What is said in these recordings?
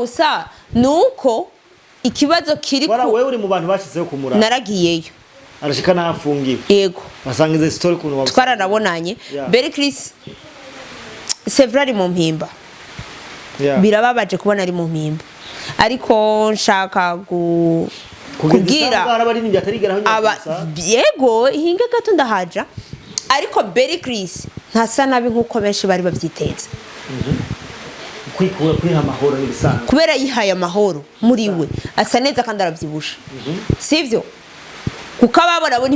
Gusa nuko ikibazo kiri Wara ku wewe uri mu bantu bashizeho kumuraba. Naragiyeyo. Arashika n'ahafungiwe. Yego. Basanga izo story ukuntu wabusanze. Twararabonanye. Beri Chris, c'est vrai, ari mu Mpimba. Birababaje kubona ari mu Mpimba, ariko nshaka Kugeza kubwira isaha hari abaririmbyi atarigeraho. Aba Nyakusa. Yego, hinga gato ndahaja, ariko Beri Chris ntasa nabi nkuko benshi bari bavyiteze. Kwikura, kwiha amahoro n'ibisanzwe. Kubera yihaye amahoro muri we, asa neza kandi aravyibusha, sivyo? Kuko ababona bo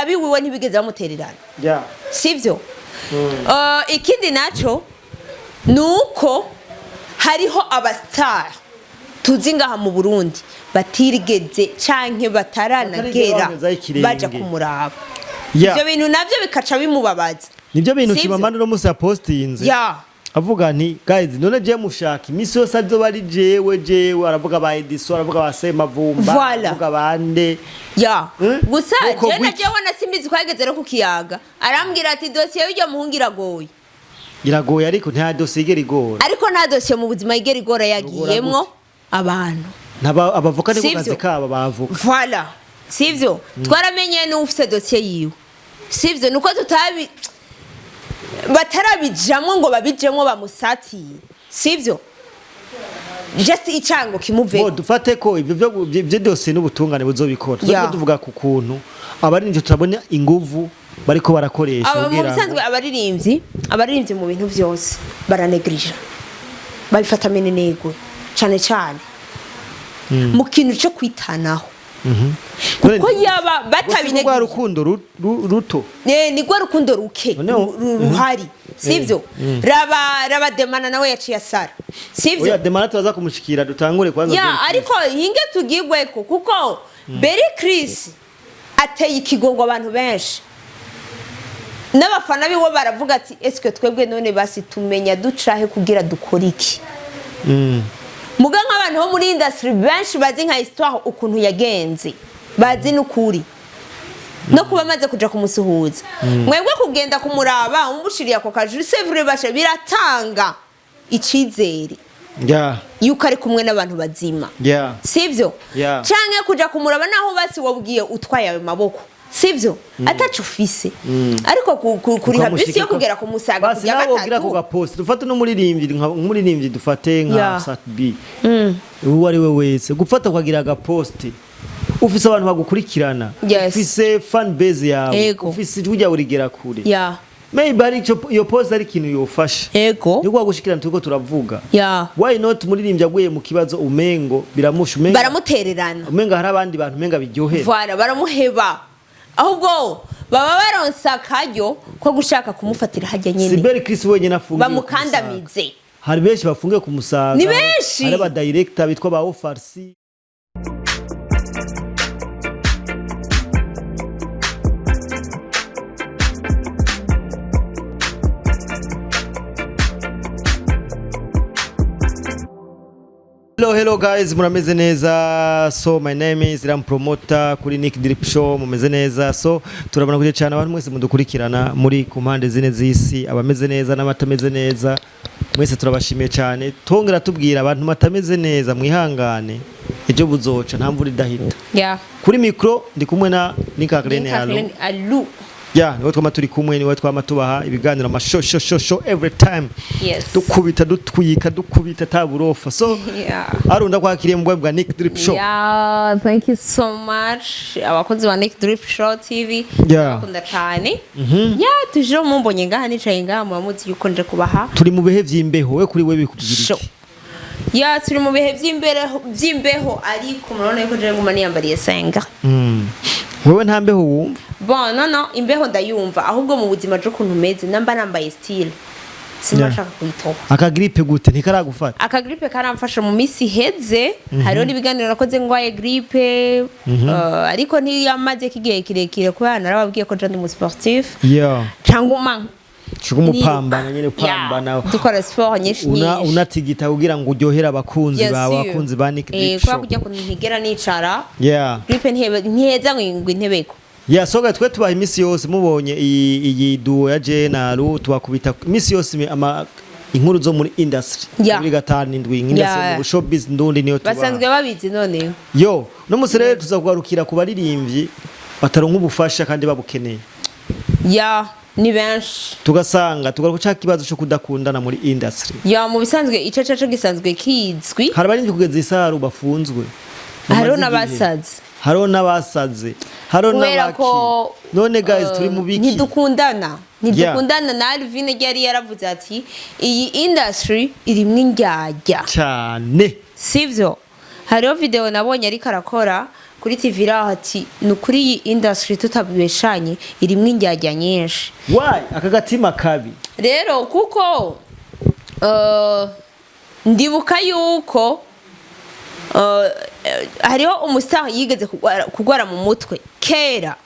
abiwiwe ntibigeze bamutererana. Sivyo? Ikindi naco ni uko hariho aba star tuzi ngaha mu Burundi batirigeze canke bataranagera Batarigera bagezaho ikirenge. baja kumuraba. Ivyo bintu navyo bikaca bimubabaza. Nibyo bintu Sivyo? Chimamanda uno munsi yapostinze. Avuga nti: "Guys, none je mushaka imisi yose azoba ari jewe jewe?" Aravuga ba Edison, aravuga ba Semavumba, aravuga bande. Gusa Uko jewe na gwiki. jewe na simbizi kwageze no kukiyaga, arambwira ati dosiye y'uryo muhungu iragoye. Iragoye, ariko nta dosiye igera igora. Ariko nta dosiye mu buzima igera igora yagiyemwo Gute? abantu. Abavoka niko Sivyo? kazi kabo, bavoka. Voilà, sivyo? Twaramenye n'ufise dosiye yiwe, sivyo? Nuko tutabi batarabijamwo ngo babijemwo bamusatiye, sivyo? Just icango Bo kimuveko. dufate ko ivyo vyo dosiye n'ubutungane buzobikora. Turiko tuvuga ku kuntu abaririmbyi tutabona inguvu bariko barakoresha Aba mu kugira ngo bisanzwe abaririmbyi mu bintu vyose baranegirija, babifata minenegwe, cane cane mu kintu co kwitanaho, kuko yaba Gusa rwa batabinegirije rukundo ruto. Ni rwa rukundo ruke Noneho- ruhari, sivyo? Raba raba Demana nawe yaciye asara, sivyo? Oya, Demana turaza kumushikira, dutangure kwanza. Ya. Beri Chris. Ariko hinge tugigweko, kuko Beri Chris ateye ikigongo abantu benshi n'abafana biwe baravuga ati: "Eske twebwe none basi tumenya ducahe kugira dukore iki?" Muga nk'abantu bo muri industry benshi bazi nka histoire ukuntu yagenze, bazi n'ukuri no kuba amaze kuja kumusuhuza, mwebwe kugenda kumuraba umushiriye ako kajuru, c'est vrai, basha biratanga icizere yuko ari kumwe n'abantu bazima, sivyo? Yeah. Canke kuja kumuraba naho basi wabwiye utwaye ayo maboko, sivyo, ataco ufise, ariko kuriha bisi yo kugera ku Musaga Basi kujya nawe wogira ku gatatu. gapost, dufate n'umuririmbyi nk'umuririmbyi, dufate nka Sat B, uwo ari we wese, gufata ukagira agapost, ufise abantu bagukurikirana, ufise fan base yawe, ufise ijwi ryawe rigera kure, maybe ari ico iyo post ari ikintu yofasha. Niko gushikirana turiko turavuga. Why not umuririmbyi aguye mu kibazo umengo biramusha, umengo Baramutererana. umengo hari abandi bantu umenga biryohera. Voilà, baramuheba, ahubwo baba baronse akaryo ko gushaka kumufatira hajya Si nyene Beri Chris wenyine afungiwe ku Musaga. bamukandamize. Hari benshi bafungiwe ku Musaga. Ni benshi. Hari aba director bitwa ba Ofarsi. Hello, hello guys, murameze neza? So my name is Ram Promoter kuri Nick Drip Show. Mumeze neza? So turabona kuje cyane abantu mwese mudukurikirana muri ku mpande zine z'isi, abameze neza n'abatameze neza, mwese turabashimiye cyane. Tongera tubwira abantu batameze neza, mwihangane, ejo buzoca, nta mvura idahita. Kuri micro ndi kumwe na Nick Grene Halo. Alu. Yeah, niwe twama turi kumwe, niwe twama tubaha ibiganiro, amashow show show show every time. Dukubita, dutwika, dukubita taburofa. So arunda kwakiriye mu bwa Nick Drip Show. Yeah, thank you so much. Abakunzi ba Nick Drip Show TV. Bakunda cyane. Yeah, tuje mumbonye ngaha, nicaye ngaha, muba muzi yuko nje kubaha Turi mu bihe vy'imbeho, we kuri we bikubwira show. iki? Yeah, turi mu bihe vy'imbeho, ariko murabona yuko nje nguma niyambariye senga. Wewe nta mbeho wumva? Bon, no no, imbeho ndayumva, ahubwo mu buzima je ukuntu meze, namba nambaye style, simba nshaka kuyitoba. Akagripe gute, ntikaragufata? Akagripe karamfasha mu minsi iheze, hariho n'ibiganiro nakoze ngwaye gripe, ariko ntiyamaze kigihe kirekire kubera narababwiye ko je ndi umu sportif cyangwa Shuka umupambana nyene, upambana. Yeah, dukora sport nyinshi Una nyinshi. unatigita kugira ngo uryohere abakunzi Yes, bawe, you. abakunzi ba Nick Drip Kubera Show. kujya kuntu ntigera nicara, gripe ntiheza ngo intebeko. Yeah, soga twe tubaha iminsi yose, mubonye iyi duo ya Jane na Alu, tubakubita iminsi yose ama Inkuru zo muri industry muri 7 industry mu showbiz ndundi niyo tuba. Basanzwe babizi noneho. Yo, no musi rero tuza kugarukira ku baririmbyi bataronka ubufasha kandi babukeneye. Ya, ni benshi. Tugasanga tugaruka ca kibazo cyo kudakundana muri industry. Ya, mu bisanzwe ico caco gisanzwe kizwi. Hari abaririmbyi kugeza isaha bafunzwe. Hariho Bamaze igihe. n'abasaze. Hariho n'abasaze, hariho Kubera n'abaki. ko None guys, turi mu biki? Ntidukundana, ntidukundana. Na Alvin yari yaravuze ati iyi industry irimwo indyarya. Cyane. Sivyo? Hariho video nabonye ariko arakora kuri TV raho, ati ni ukuri iyi industry tutabibeshanye irimwo indyarya nyinshi. Why aka gatima kabi? Rero kuko ndibuka yuko hariho umustar yigeze kugwara mu mutwe kera,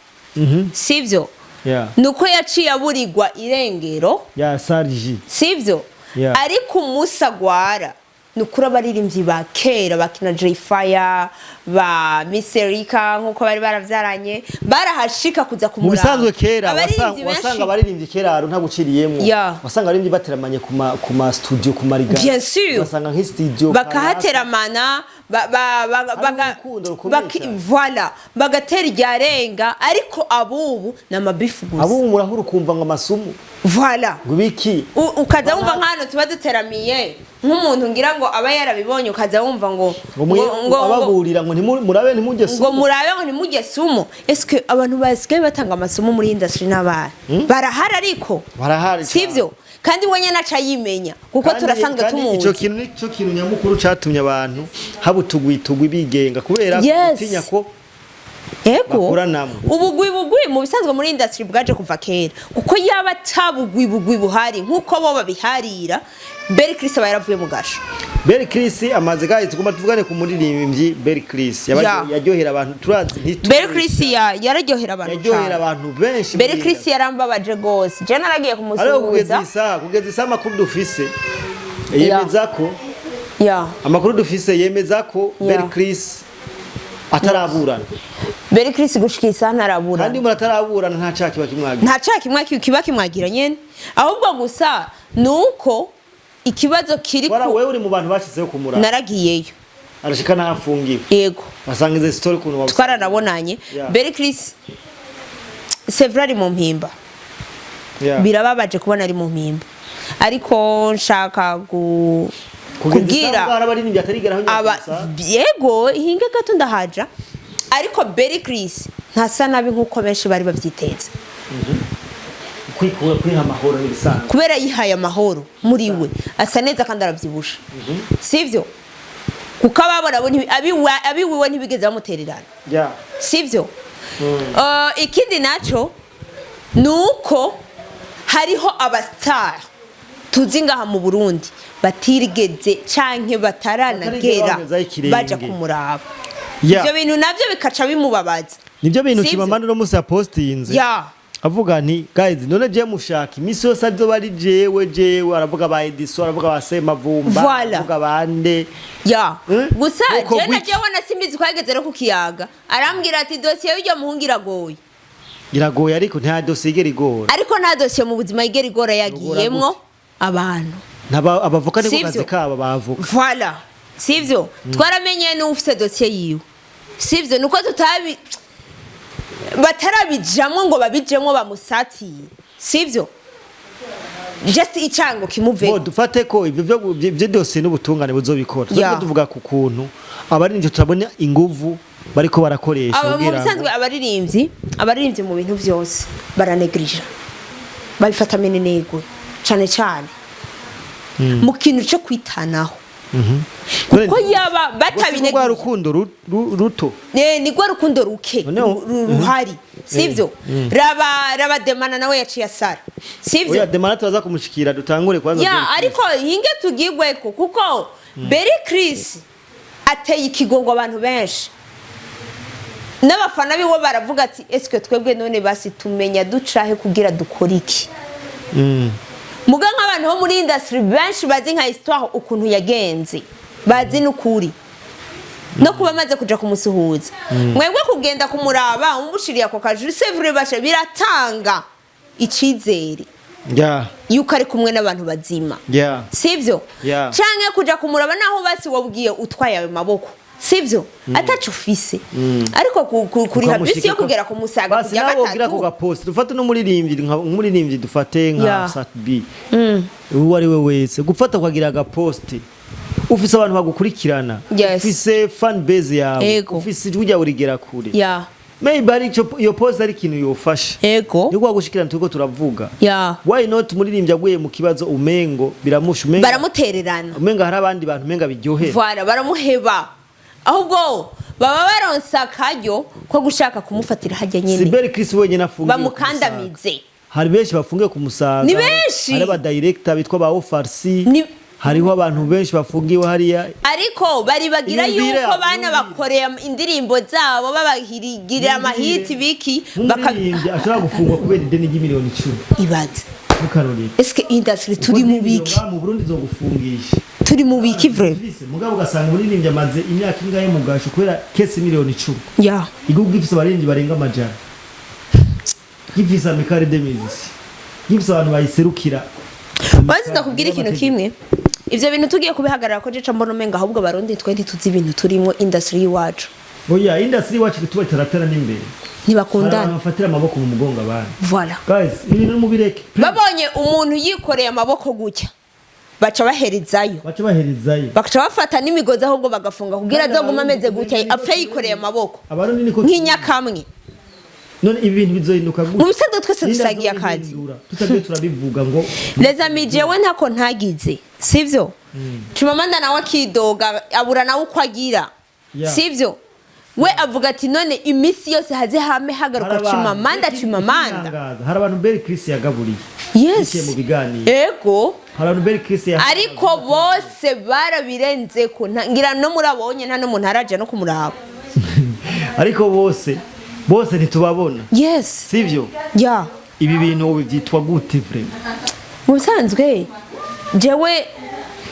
sivyo? Nuko yaciye aburirwa irengero. Ya Sarji. Sivyo? Ariko umunsi agwara, ni ukuri abaririmbyi ba kera bakina Jay Fire, ba Miss Erika, nkuko bari baravyaranye, barahashika kuza Mu kumuraba. bisanzwe kera Abaririmbyi wasanga benshi abaririmbyi kera haru ntaguciriyemwo, wasanga abaririmbyi bateramanye ku ma studio, ku mariga. Bien sûr. Wasanga nk'i studio Bakahateramana Hariho urukundo rukomeye cyane. Voilà, bagatera iryarenga, ariko abubu ni amabifu gusa. Abo murahura ukumva ngo amasumu, Voilà. ngo ibiki. Ukaza wumva nk'ahantu tuba duteramiye, nk'umuntu ngira ngo aba yarabibonye, ukaza wumva ngo ngo ababurira ngo murabe ntimujye ngo sumu. Murabe ngo ntimujye sumu. Eske abantu basigaye batanga amasomo muri industry n'abana barahari ariko? Barahari cyane. Sivyo? Kandi we nyene aca yimenya kuko turasanzwe Kandi tumuzi. ico kintu nico kintu nyamukuru catumye abantu haba utugwi bigenga kubera gutinya ko bakoranamwo. Ubugwi bugwi mu bisanzwe muri industry bwaje kuva kera, kuko yaba atabugwi bugwi buhari nkuko bo babiharira, Beri Chris aba yaravuye mu gasho. Beri Chris amaze, guys, tugomba tuvugane ku muririmbyi Beri Chris. Yaryohera abantu, turazi Beri Chris yararyohera abantu yaryohera cane. abantu benshi Beri muri Chris industry. yarambabaje gose, je naragiye Ariko kugeza kumusuhuza. isaha amakuru dufise yemeza ko amakuru dufise yemeza ko Beri Chris ataraburana. Beri Chris gushika isaha ntarabura. Kandi umuntu ataraburana nta caha kiba kimwagira. Nta caha kimwe kiba kimwagira nyene, ahubwo gusa nuko ikibazo kiri Wara ku wewe uri mu bantu bashizeho kumuraba. Naragiyeyo. Arashika n'ahafungiwe. Yego. Basanga izo story ukuntu wabusanze. Twaranabonanye. Beri Chris c'est vrai ari mu mpimba. Birababaje kubona ari mu mpimba, ariko nshaka Kugeza kubwira isaha hari abaririmbyi atarigera aho aba gusa. Yego, hinga gato ndahaja, ariko Beri Chris ntasa nabi nkuko benshi bari bavyiteze. Kwikura, kwiha amahoro n'ibisanzwe. Kubera yihaye amahoro muri we, asa neza kandi aravyibusha, sivyo? Kuko ababona bo abiwiwe ntibigeze bamutererana. Sivyo? Ikindi naco ni uko hariho abastar tuzi ngaha mu Burundi batirigeze canke bataranagera Batarigera bagezaho ikirenge. baja kumuraba. Ivyo bintu navyo bikaca bimubabaza. Nibyo bintu Sivyo? Chimamanda uno munsi yapostinze avuga nti: "Guys, none je mushaka iminsi yose azoba ari jewe jewe?" Aravuga ba Edison, aravuga ba Semavumba, aravuga bande. Gusa Uko je na gwiki. jewe na simbizi twageze no ku kiyaga, arambwira ati dosiye y'uryo muhungu iragoye. Iragoye, ariko nta dosiye igera igora. Ariko nta dosiye mu buzima igera igora yagiyemwo abantu. Abavoka niko Sivyo? kazi kabo, bavoka. Voilà, sivyo? Twaramenye n'ufise dosiye yiwe, sivyo? Nuko tutabi batarabijamwo ngo babijemwo bamusatiye, sivyo? Just icango Bo kimuveko. dufate ko ivyo byo dosiye n'ubutungane buzobikora. Turiko tuvuga ku kuntu abaririmbyi turabona inguvu bariko barakoresha Aba mu kugira ngo bisanzwe abaririmbyi mu bintu vyose baranegirija, babifata minenegwe cane cane mu kintu co kwitanaho, kuko yaba rwa batabinegirije rukundo ruto. Ni rwa rukundo ruke ruhari, sivyo? Raba Demana nawe yaciye asara, sivyo? Oya, Demana turaza kumushikira, dutangure kwanza Ya. Beri Chris. Ariko hinge tugigweko kuko Beri Chris ateye ikigongo abantu benshi, n'abafana biwe baravuga ati eske twebwe none basi tumenya ducahe kugira dukore iki? Muga nk'abantu bo muri industry benshi bazi nka histoire ukuntu yagenze, bazi n'ukuri no kuba amaze kuja kumusuhuza, mwebwe kugenda kumuraba umushiriye ako kajuru, c'est vrai, basha biratanga icizere. Yuko ari kumwe n'abantu bazima, sivyo? Yeah. Canke kuja kumuraba naho basi wabwiye utwaye ayo maboko, sivyo, ataco ufise, ariko kuriha bisi yo kugera ku Musaga Basi kujya nawe wogira ku gatatu. Gapost, dufate n'umuririmbyi, nk'umuririmbyi dufate nka Sat B, uwo ari we wese, gufata ukagira agapost, ufise abantu bagukurikirana, ufise fan base yawe, ufise ijwi ryawe rigera kure, maybe ari ico iyo post ari ikintu yofasha, niko gushikirana turiko turavuga. Why not umuririmbyi aguye mu kibazo, umengo biramusha, umengo Baramutererana. umengo hari abandi bantu umenga biryohera. Voilà, baramuheba, ahubwo baba baronse akaryo ko gushaka kumufatira hajya Si nyene Beri Chris wenyine afungiwe ku Musaga. bamukandamize. Hari benshi bafungiwe ku Musaga. Ni benshi. Hari aba director bitwa ba Ofarsi, hariho abantu benshi bafungiwe hariya. Ariko bari bagira Iyumvire, yuko bana iyumvire. bakoreye indirimbo zabo, babahirigira amahiti biki baka Nk'umuririmbyi ashobora gufungwa kubera ideni ry'imiliyoni 10. Ibaze. Mukarorero. Eske industry turi mu biki? Mu Burundi zogufungisha. Turi mu biki vraiment? Ufise, mugabo ugasanga umuririmbyi amaze imyaka ingahe mu gasho kubera kesi miliyoni 10, igihugu gifise abaririmbyi barenga 100, gifise amicale des musiciens, gifise abantu bayiserukira. Bazi, ndakubwira ikintu kimwe: ivyo bintu tugiye kubihagarara ko jeca mbona umenga ahubwo Abarundi twe ntituzi ibintu turimo, industry y'iwacu. Oya, industry iwacu tuba taratera n'imbere. Hari Ntibakundana. abantu bafatira amaboko mu mugongo abandi. Voilà. Guys, ibintu mubireke. Babonye umuntu yikoreye amaboko gutya, baca baherezayo. Baca baherezayo. Bakaca bafata n'imigozi ahubwo bagafunga kugira azoguma ameze gutya, apfe yikoreye amaboko Abarundi niko. nk'inyakamwe. None ibi bintu bizohinduka gute? Mu bisanzwe twese Ninda dusangiye akazi. azohindura? Tutagiye turabivuga ngo Les amis, jewe ntako ntagize, sivyo? Chimamanda nawe akidoga, abura nawe uko agira, sivyo? We avuga ati: "None iminsi yose haze hame hagaruka Hari abantu- Chimamanda, Chimamanda." Ikitangaza, hari abantu Beri Chris yagaburiye biciye mu biganiro. Hari abantu Beri Chris Ariko bose barabirenze ko ngira no murabonye nta n'umuntu araja no kumuraba. Ariko bose bose ntitubabona, sivyo? Ya. Ibi bintu ubu byitwa gute vraiment? Mu bisanzwe jewe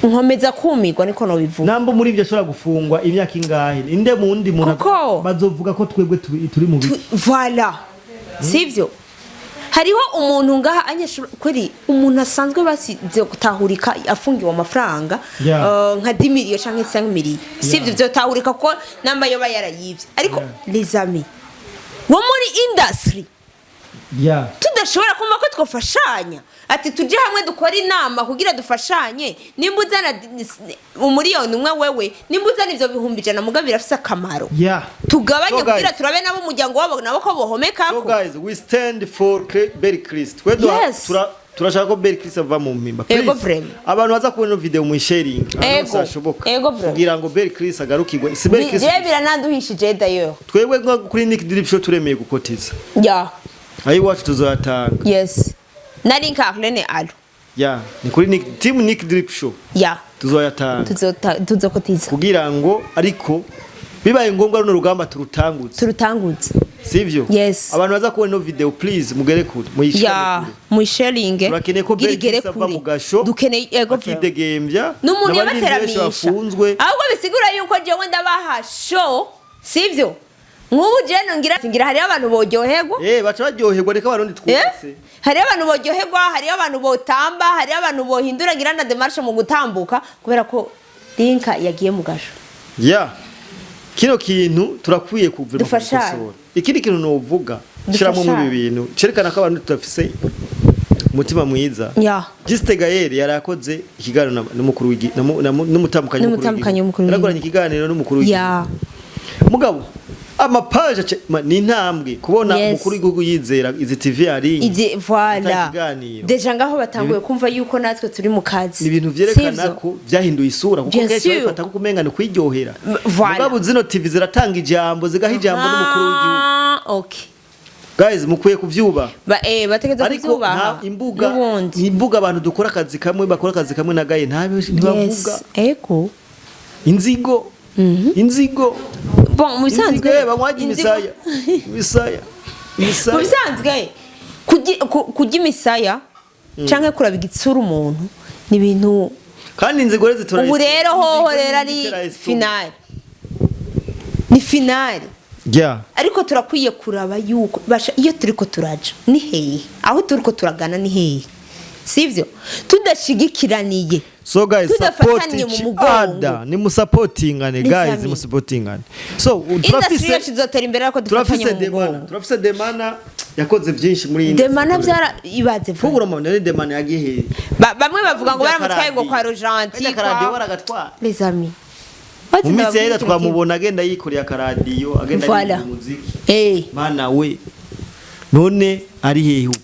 nkomeza kumirwa, niko nobivuga. Namba muri ibyo ashobora gufungwa imyaka ingahe, inde mundi muntu Kuko- bazovuga ko twebwe turi mu biki? Voilà, sivyo? Hariho umuntu ngaha anyeshuri kweri, umuntu asanzwe basize gutahurika afungiwe amafaranga nka 10 miliyo canke 5 miliyo, sivyo? Vyotahurika ko namba yoba yarayivye, ariko les amis wo muri industry tudashobora kumva ko twafashanya, ati tujye hamwe dukore inama kugira dufashanye. Nimba uzana 1 umuriyoni, wewe nimba uzana ivyo 100,000, mugabo birafise akamaro, tugabanye So guys- kugira turabe nabo umuryango wabo nabo ko So bohomekako. guys, we stand for Berry Chris. Twe turashaka ko Berry Chris ava mu mpimba. Ego, Please, vraiment. abantu baza kubona ino video mu sharing. Ego. Ashoboka. Ego, vraiment. Kugira ngo Berry Chris agarukirwe. Si Berry Chris. Je birananduhishije d'ailleurs. Twebwe nko kuri Nick Drip Show turemeye gukotiza. Ayi wacu tuzoyatanga. Yes, nari nka alo. Yeah, ni kuri Nick Team Nick Drip Show. Tuzoyatanga. Tuzokotiza. Kugira ngo ariko bibaye ngombwa runo rugamba turutangutse. Turutangutse. Sivyo? Yes. Abantu baza kubona ino video, please mugere kure. Muyishare kure. Muyisharinge. Turakeneye ko kugira Berry igere Chris ava kure. mu gasho. Dukeneye, ego vraiment. Akidegembya. N'umuntu N'abaririmbyi benshi yabateramisha bafunzwe. Ahubwo bisigura yuko jewe ndabaha show, sivyo? Nk'ubu je ngira hariho abantu boryoherwa. Baca baryoherwa, reka Abarundi twubatse. Hariho abantu boryoherwa, hariho abantu botamba, hariho abantu bohindura ngira na démarche mu gutambuka kubera ko Linka yagiye mu gasho. Yeah. Kino kintu turakwiye kuvira Dufashanye. kugikosora. Ikindi kintu novuga, shiramo Dufashanye. mu ibi bintu cerekana ko abantu tudafise umutima mwiza. Juste Gaël yarakoze ikiganiro n'umukuru w'igi n'umutambukanyi N'umutambukanyi w'umukuru w'igihugu. Yarakoranye ikiganiro n'umukuru w'igihugu. Mugabo amapaje ni intambwe kubona umukuru w'igihugu yizera izi TV yari Izi, voilà. ikiganiro. Déjà ngaho batanguye kumva yuko natwe turi mu kazi. Ni ibintu vyerekana Sivyo? ko vyahinduye isura, kuko Bien kenshi sûr. babifata ko kumenga ni kwiryohera. Voilà. Mugabo zino TV ziratanga ijambo, zigaha ijambo n'umukuru w'igihugu. Ah, okay. Guys, mukwiye kuvyubaha. Bategeza Ariko kuvyubaha. nta imbuga, N'ubundi. imbuga abantu dukora akazi kamwe, bakora akazi kamwe na Gaye, ntibavuga. Yes, ego. Inzigo, inzigo. Bon, mu bisanzwe Inzigo, banywaga imisaya, imisaya, Mu imisaya. bisanzwe kurya imisaya canke kuraba igitsura umuntu ni ibintu Kandi inzigo rero zitora ubu rero hoho rero ari finale, ni finale. Ariko turakwiye kuraba yuko basha iyo turiko turaja ni hehe, aho turiko turagana ni hehe. Sivyo? Tudashigikiraniye, So guys, support tudafatanye mu each mugongo. other, nimusupportingane guys. Nizami. Musupportingane. So industry turafise yacu izotera imbere ariko dufatanye turafise mu Demana, mugongo. turafise Demana yakoze byinshi muri iyi Demana industry. byara ibaze vuba. Fungura mu none Demana yagiye he? Bamwe bavuga ngo baramutwaye ngo kwa Rojanti. Akaradiyo Kwa baragatwara. Les amis, Mu minsi yahera twamubona agenda yikoreye akaradiyo, agenda Voilà. aririmba umuziki. Eh. Mana we, none ari hehe ubu?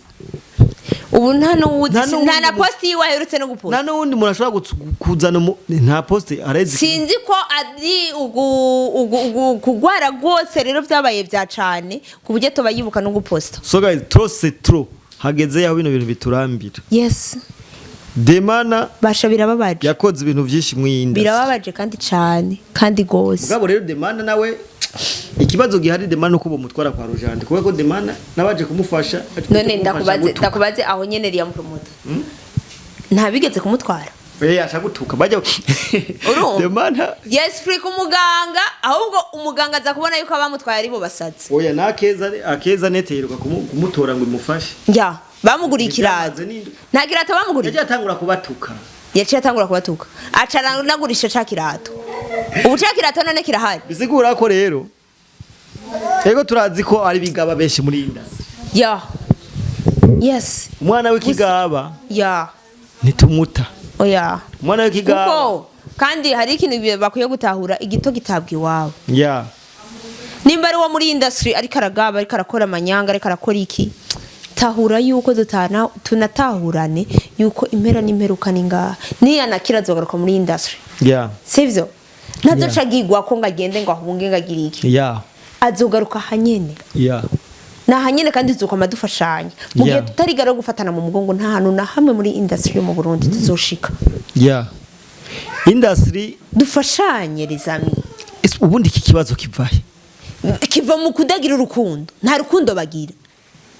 Ubu nta n'uwuzi. Nta n'uwundi. Nta na post yiwe aherutse no guposta. Nta n'uwundi muntu ashobora kuzana nta post arezi. Sinzi ko ari kugwara rwose rero byabaye bya cane ku buryo tuba yibuka no guposta. So guys, trop c'est trop, hageze yaho bino bintu biturambira. Yes. Demana Basha, birababaje. yakoze ibintu byinshi mu iyi industry. Birababaje kandi cane kandi gose. Mugabo rero Demana nawe, ikibazo gihari Demana uko bomutwara kwa Rujandi, kubera ko Demana nabaje kumufasha aje None kumufasha ndakubaze, gutuka. ndakubaze aho nyene riya promoter ntabigeze kumutwara. Eh, asha gutuka bajya. Urumva? Demana. Yes, free ku muganga, ahubwo umuganga aza kubona yuko abamutwaye ari bo basazi. Oya, nakeza akeza neteyeruka kumutora ngo imufashe. Ya, bamuguriye ikirato. Ntibyamaze n'indwi. Nta kirato bamuguriye. Yagiye atangura kubatuka. Yaciye atangura kubatuka, aca aranagurisha ca kirato. Ubu ca kirato none kirahari. Bisigura ko rero ego turazi ko ari bigaba benshi muri iyi industry. Ya, yes. Umwana w'ikigaba Ya. ntitumuta. Oya. Umwana w'ikigaba. Kuko kandi hari ikintu bakwiye gutahura: igito gitabwa iwawe. Ya. Nimba ari uwo muri industry ariko aragaba, ariko arakora amanyanga, ariko arakora iki, tahura yuko dutana, tunatahurane yuko impera n'imperuka ni ngaha, niyanakira azogaruka muri industry. Ya. Sivyo? Ntazoca agigwa ko ngo agende, ngo ahunge, ngo agire iki. Ya. Azogaruka ahanyene. Ya. Ni ahanyene, kandi tuzokoma dufashanya mu gihe tutarigara gufatana mu mugongo. Nta hantu na hamwe muri industry yo mu Burundi tuzoshika. Ya, industry. Dufashanye, les amis. Ese ubundi iki kibazo kivahe? Kiva mu kudagira urukundo, nta rukundo bagira.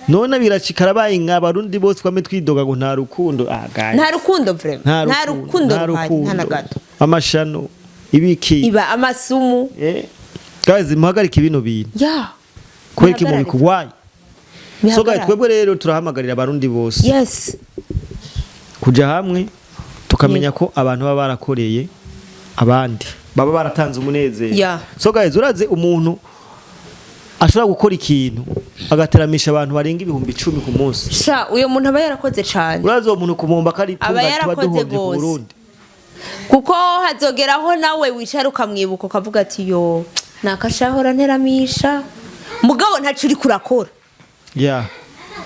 None birashika abaye nka Abarundi bose twame twidoga ngo nta rukundo. Ah guys. Nta rukundo vraiment, nta rukundo ruhari, nta na gato. Amashano, ibiki. Iba amasumu. Eh guys, muhagarike bino bintu. Ya. Kubera iki Bihagarare. mubikuwaye? So guys, Bihagarare. twebwe rero turahamagarira Abarundi bose Yes. kuja hamwe, tukamenya ko abantu baba barakoreye abandi, baba baratanze umunezero. So guys, uraze umuntu ashobora gukora ikintu agateramisha abantu barenga 10,000 ku munsi. Sha, uyo muntu aba yarakoze cane. Uraze uwo muntu kumomba ko ari Aba itunga tuba yarakoze duhombye ku gose. Burundi. Kuko hazogeraho nawe wicara ukamwibuka, ukavuga ati: "Yo, nakashahora nteramisha." Mugabo ntaco uriko urakora.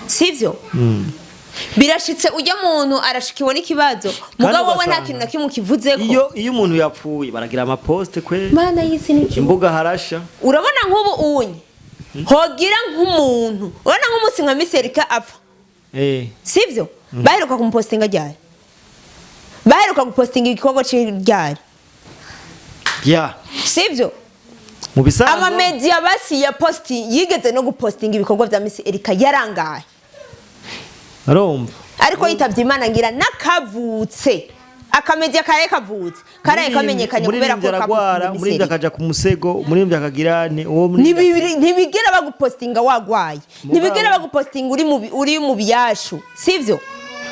Sivyo? Birashitse ujya muntu arashikiwe n'ikibazo, mugabo wowe nta ugasanga kintu na kimwe ukivuzeko. Iyo umuntu yapfuye baragira amaposte kwe. Mana y'isi n'ijuru. Imbuga harasha. Urabona nk'ubu unye hogira nk'umuntu, urabona nk'umunsi nka Miserika apfa, sivyo? Baheruka kumupostinga ryari? Baheruka gupostinga igikorwa ciwe ryari? Sivyo? Mu bisanzwe Amamedia basi ya posti yigeze no gupostinga ibikorwa vya Miss Erika yarangaye. Arumva. Ariko yitavye Imana, ngira nakavutse akamedia karaye kavutse, karaye kamenyekanye kubera ko Umuririmbyi aragwara, kapostinga Miss umuririmbyi Erika. akaja ku musego, umuririmbyi akagira nte, uwo muririmbyi. Ntibigera bagupostinga wagwaye, ntibigera bagupostinga uri mu biyashu, sivyo?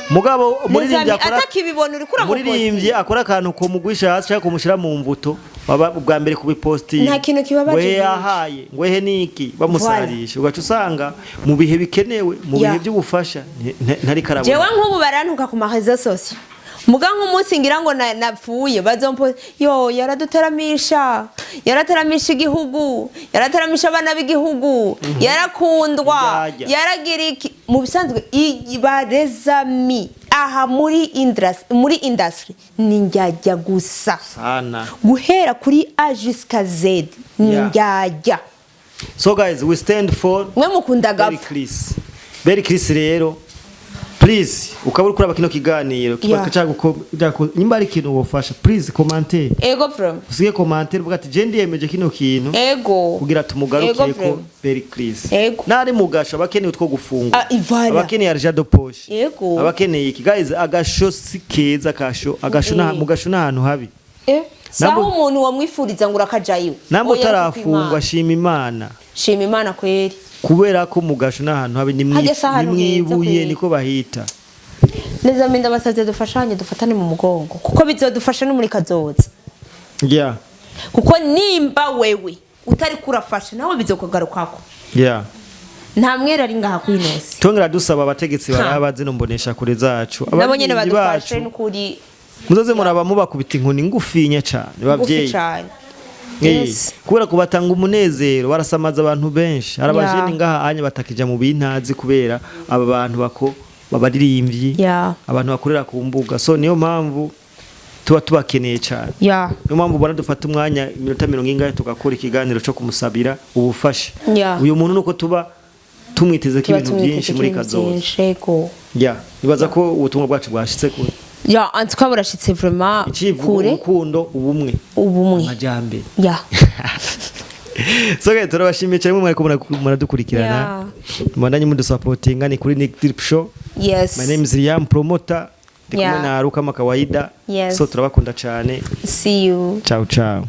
Mugabo umuririmbyi Nizami akora atakibibona uriko umuririmbyi uramupostinga. akora akantu kumugwisha hasi cyangwa kumushyira mu mvuto, baba ubwa mbere kubipostinga. Nta kintu kibabaje Ngwehe nk'icyo. yahaye, ngwehe niki, bamusarisha, ugaca usanga mu bihe bikenewe, mu bihe by'ubufasha ntari karabona. Jewe nk'ubu barantuka ku ma réseaux sociaux, muga nk'umunsi ngira ngo napfuye bazompo: "Yo, yaraduteramisha, yarateramisha igihugu, yarateramisha abana b'igihugu, yarakundwa." Yajya. Yaragira iki mu bisanzwe ibarezami aha muri industry ni njyajya gusa. Sana. Guhera kuri A jusqu'à Z ni njyajya. So guys, we stand for Mwe mukunda Berry gapfa. Chris, Berry Chris rero, please, ukaba uri kuraba kino kiganiro kiba nimba ari ikintu wofasha, please commenter. Ego from. Usige commenter uvuga ati: "Je ndiyemeje kino kintu kugira tumugarukire Ego ko from. Berry Chris." Ego. Nari mugasho, abakeneye utwo gufungura, Ah, ivara. abakeneye argent de poche, Ego. abakeneye iki. Guys, agasho si keza, kasho agasho na mugasho n'ahantu habi. Saho umuntu wamwifuriza ngo urakajayo. Namwe Oya, utarafungwa, Imana. shima Imana. Shima Imana kweri. Kubera ko mugasho n'ahantu habi, ni Hajya si ahantu heza mwibuye kweri. niko bahita. Les amis, ndabasavye dufashanye, dufatane mu mugongo, kuko bizodufasha no muri kazoza. Kuko nimba wewe utari kurafasha, nawe bizokugarukako. Nta mwera ari ngaha kwinosi. Twongera dusaba abategetsi baraba zino mbonesha kure zacu, nabo nyene abaririmbyi badufashe bacu, n'ukuri. Muzoze muraba mubakubita inkoni ngufinya cane, ngufi bavyeyi. Cane. Yes. Kubera kubatanga umunezero, barasamaza abantu benshi. Hari abajeni ngaha anya batakija mu bintazi kubera aba bantu bako babaririmbyi, abantu bakorera ku mbuga. So niyo mpamvu tuba tubakeneye cyane. Niyo mpamvu ubona dufata umwanya, iminota 40 tugakora ikiganiro cyo kumusabira ubufasha. Uyu muntu nuko tuba tumwiteze ko Tuba ibintu tumwiteze byinshi muri ibintu kazoza. vyinshi, yego. Ya, nibaza ko ubutumwa bwacu bwashitse kure. Ya, en tout cas burashitse vraiment Icivugo: kure. urukundo, ubumwe, ubumwe, amajyambere. So guys, turabashimiye cyane mwe mwariko muradukurikirana. Mubandanye mudusapotinga, ni kuri Nick Drip Show. My name is Liam Promoter, ndi kumwe na Ruka kama kawaida. So turabakunda cyane. See you. Ciao ciao.